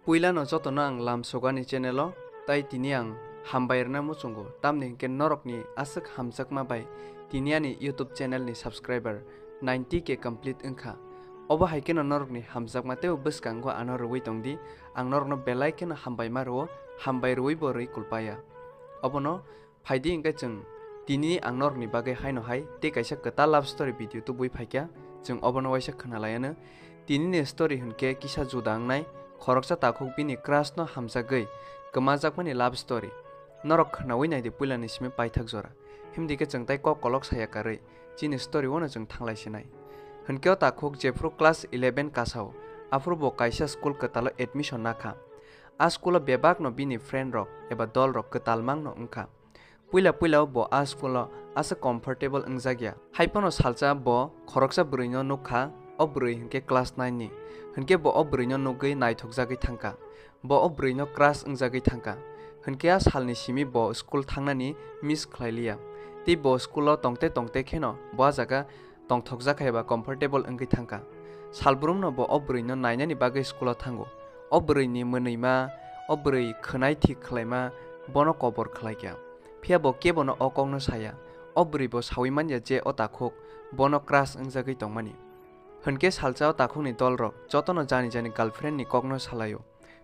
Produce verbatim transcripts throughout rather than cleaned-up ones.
Puilano jotono ang lamsogani channel o, tai tini ang hambai rwna muchungo, tamni hwnkhe norokni aswk hamjakma bai tini ani YouTube channel ni subscriber ninety K complete wngkha. Obo hai kheno norokni hamjakma teibo bwskango ano rwui tongdi, ang norokno belai kheno hambaima rwo, hambai rwui bo rwi kulpaya. Obono phaidi hwnkhe chwng tini ang norokni bagwi haino hai tei kaisa kwtal love story video tubui phaikha, chwng obono waisa khwnalaiano. Tinini story hwnkhe kisa juda wngnai, khoroksa takhuk bini crush no hamjagwi kwmajakmani love story. Norok khwnaui naidi puilani simi paithak jora. Himdi khe chwng tai kok kolok saya karwi chini story o no chwng thanglai sinai. Hwnkhe o takhuk jephru class eleven kasao, aphuru bo kaisa school kwtalo admission nakha. A school o bebak no bini friend rok eba dol rok kwtal mang no wngkha. Puila puila o bo a school o aswk comfortable wngjakya. Haiphano salsa bo khoroksa bwrwi no nukkha, o bwrwi hwnkhe class nine ni. Hwnkhe bo o bwrwi no nugwi naithok jagwi thangkha. Bo o bwrwi no crush wngjagwi thangkha. Hwnkhe a salni simi bo school thangnani miss khlailiya. Tei bo school o tongte tongte kheno bo a jaga tongthokjak hai ba comfortable wngwi thangkha. Salbrumno bo o bwrwino nainani bagwi school o thango. O bwrwini mwnwima, o bwrwi khwnai thik khlaima bono kobor khlaikha. Phiya bo kebono o kokno saya. O bwrwi bo saui manya je o takhuk bono crush wngjagwi tongmani. Hwnkhe salsa o takhukni dolrok jotono jani jani girlfriend ni kokno salaio.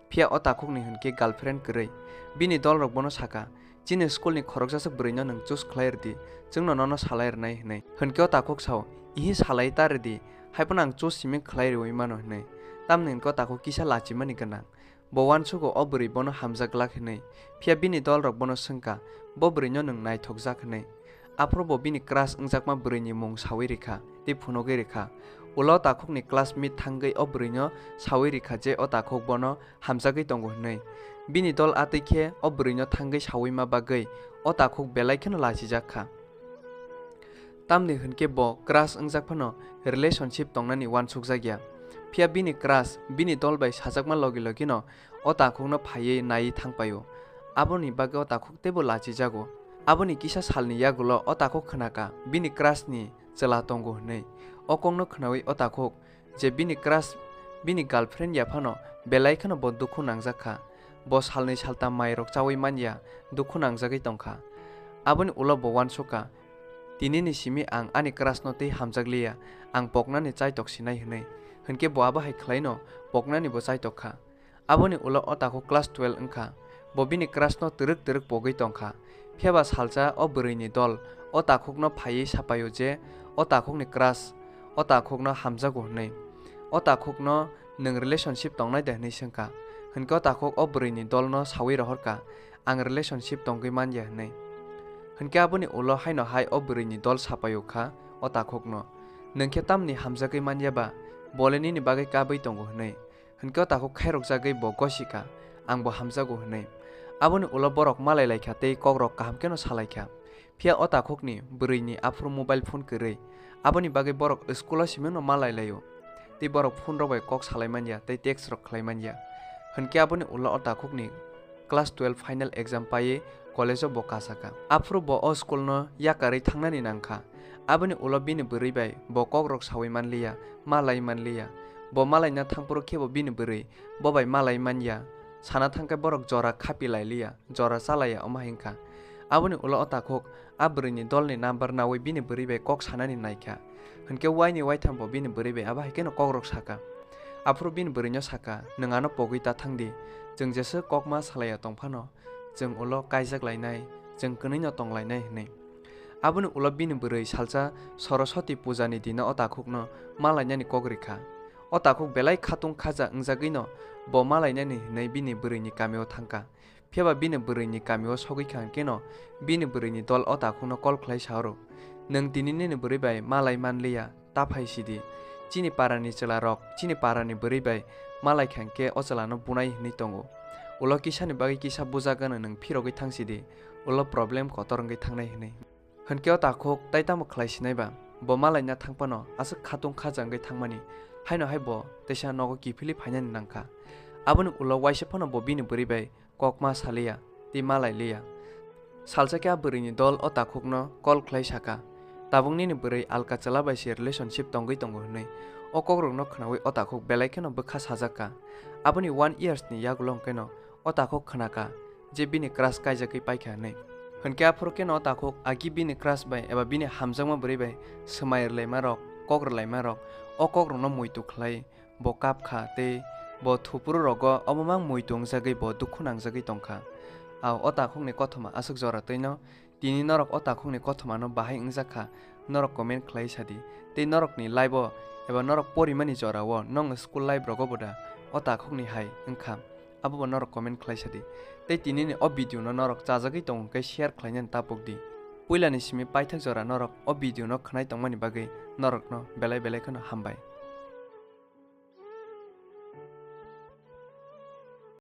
Phiya o takhukni hwnkhe girlfriend kwrwi. Bini dolrok bono saka, "Chini school ni khoroksaswk bwrwino nwng choose khlai rwdi, chwngno nono salai rwnai," hwnwi. Hwnkhe o takhuk sao, "Ihi salai ta rwdi, haiphano ang choose simi khlai rwui mano," hwnwi. Tamni hwnkhe o takhuk kisa lachimani gwnang. Bo uansugo o bwrwi bono hamjak glak hwnwi. Phiya bini dolrok bono swngkha, "Bo bwrwino nwng naithokjak," hwnwi. Aphuru bo bini crush wngjakma bwrwini mung saui rikha tei phunugwi rikha. Ulo takhukni classmate thangwi o bwrwino saui rikha je o takhuk bono hamjagwi tongo hwnwi. Bini dol atwi khe o bwrwino thangwi saui ma bagwi o takhuk belai kheno lachijak kha. Tamni hwnkhe bo crush wngjak phano relationship tongnani uansukjak ya. Phiya bini crush bini dol bai sajakma logi logino o takhukno phaiwi naiwi thangpaio. Aboni bagwi o takhuk teibo lachijago. Aboni kisa salni yagulo o takhuk khnaka bini crush ni chwla tongo hwnwi. O kokno khnaui o takhuk je bini crush bini girlfriend ya phano belai kheno bo dukhu nangjak kha. Bo salnwi saltam mairok chaui man ya, dukhu nangjagwi tong kha. Aboni ulo bo uansuk kha, "Tinini simi ang ani crush no tei hamjak liya, ang poknani chaitok sinai," hwnwi. Hwnkhe bo abo hai khlaino poknani bo chaitok kha. Aboni ulo o takhuk class twelve wngkha. Bo bini crush no twrwk twrwk pogwi tongkha. Phiyaba salsa o bwrwini dol o takhukno phaiwi sapaio je o takhukni crush o takhukno hamjago hwnwi. O takhukno nwng relationship tongnai de hwnwi swngkha. Hwnkhe o takhuk o bwrwini dolno sawi rohorkha, "Ang relationship tongwi manya," hwnwi. Hwnkhe aboni ulo haino hai o bwrwini dol sapaio kha o takhukno, "Nwng khe tamni hamjagwi manya ba? Bole nini bagwi kabwi tongo," hwnwi. Hwnkhe o takhuk khairokjagwi bo gosika, "Ang bo hamjago," hwnwi. Aboni ulo borok malai laikha tei kokrok kaham kheno salaikha. Phiya o takhukni bwrwini aphuru mobile phone kwrwi. Aboni bagwi borok school o simi no malai laio. Tei borok phone rok bai kok salai manya tei text rok khlai manya. Hwnkhe aboni ulo o takhukni class twelve final exam paiwi college o bo kasaka. Aphuru bo o school no yakarwi thangnani nangkha. Aboni ulo bini bwrwi bai bo kokrok saui manliya, malai manliya. Bo malaina thangphuru khe bo bini bwrwi bo bai malai manya. Sana thangkhe borok jora khapi lailiya, jora chalaiya omo hai wngkha. Aboni ulo o takhuk a bwrwini dolni number naui bini bwrwi bai kok sanani naikha. Hwnkhe waini waitham bo bini bwrwi bai abo hai kheno kokrok saka. Aphuru bini bwrwino saka, "Nwng ano pogwi ta thangdi, chwng jeswk kokma salaiya tongphano, chwng ulo kaijak lainai, chwng kwnwino tong lainai," hwnwi. Aboni ulo bini bwrwi salsa Saraswati pujani dino o takhukno malainani kok rikha. O takhuk belai khatung khaja wngjagwino bo malainani hwnwi bini bwrwini kamio thangkha. Phiyaba bini bwrwini kamio sogwi kha hwnkhe no bini bwrwini dol o takhukno call khlai sa oro, "Nwng tini nini bwrwi bai malai manliya, ta phai sidi. Chini parani chwla rok chini parani bwrwi bai malai kha hwnkhe o chwlano bunai hwnwi tongo. Ulo kisani bagwi kisa bujagano nwng phirogwi thang sidi, ulo problem kotor wngwi thangnai," hwnwi. Hwnkhe o takhuk tai tamo khlai sinai ba? Bo malaina thang phano aswk khatung khaja wngwi thangmani, haino hai bo teisa nogo kiphilwi phainani nangkha. Aboni ulo waisa phano bo bini bwrwi bai kokma saliya tei malai liya. Salsa khe a bwrwini dol o takhukno call khlai saka, "Tabuk nini bwrwi alka chwla bai se relationship tongwi tongo," hwnwi. O kokrokno khwnawi o takhuk belai kheno bwkha sajak kha. Aboni one years ni yagulo hwnkhe no o takhuk khna kha je bini crush kaijagwi paikha hwnwi. Hwnkhe aphuru kheno o takhuk agi bini crush bai eba bini hamjakma bwrwi bai swmai rwlaimarok, kok rwlaimarok, o kokrokno muitu khlai bo kap kha tei bo thupuru rogo obo mang muitu wngjagwi bo dukhu nangjagwi tongkha. Ao o takhukni kothoma aswk jora twino tini norok o takhukni kothomano bahai wngjak kha, norok comment khlai sadi. Tei norokni life-o eba norok porimani jorao nong school life rogo bo da o takhukni hai wngkha, abobo norok comment khlai sadi. Tei tinini o video no norok chajagwi tongo hwnkhe share khlainani tapuk di. Puilani simi paithak jora norok o video no khwnai tongmani bagwi norokno belai belai kheno hambai.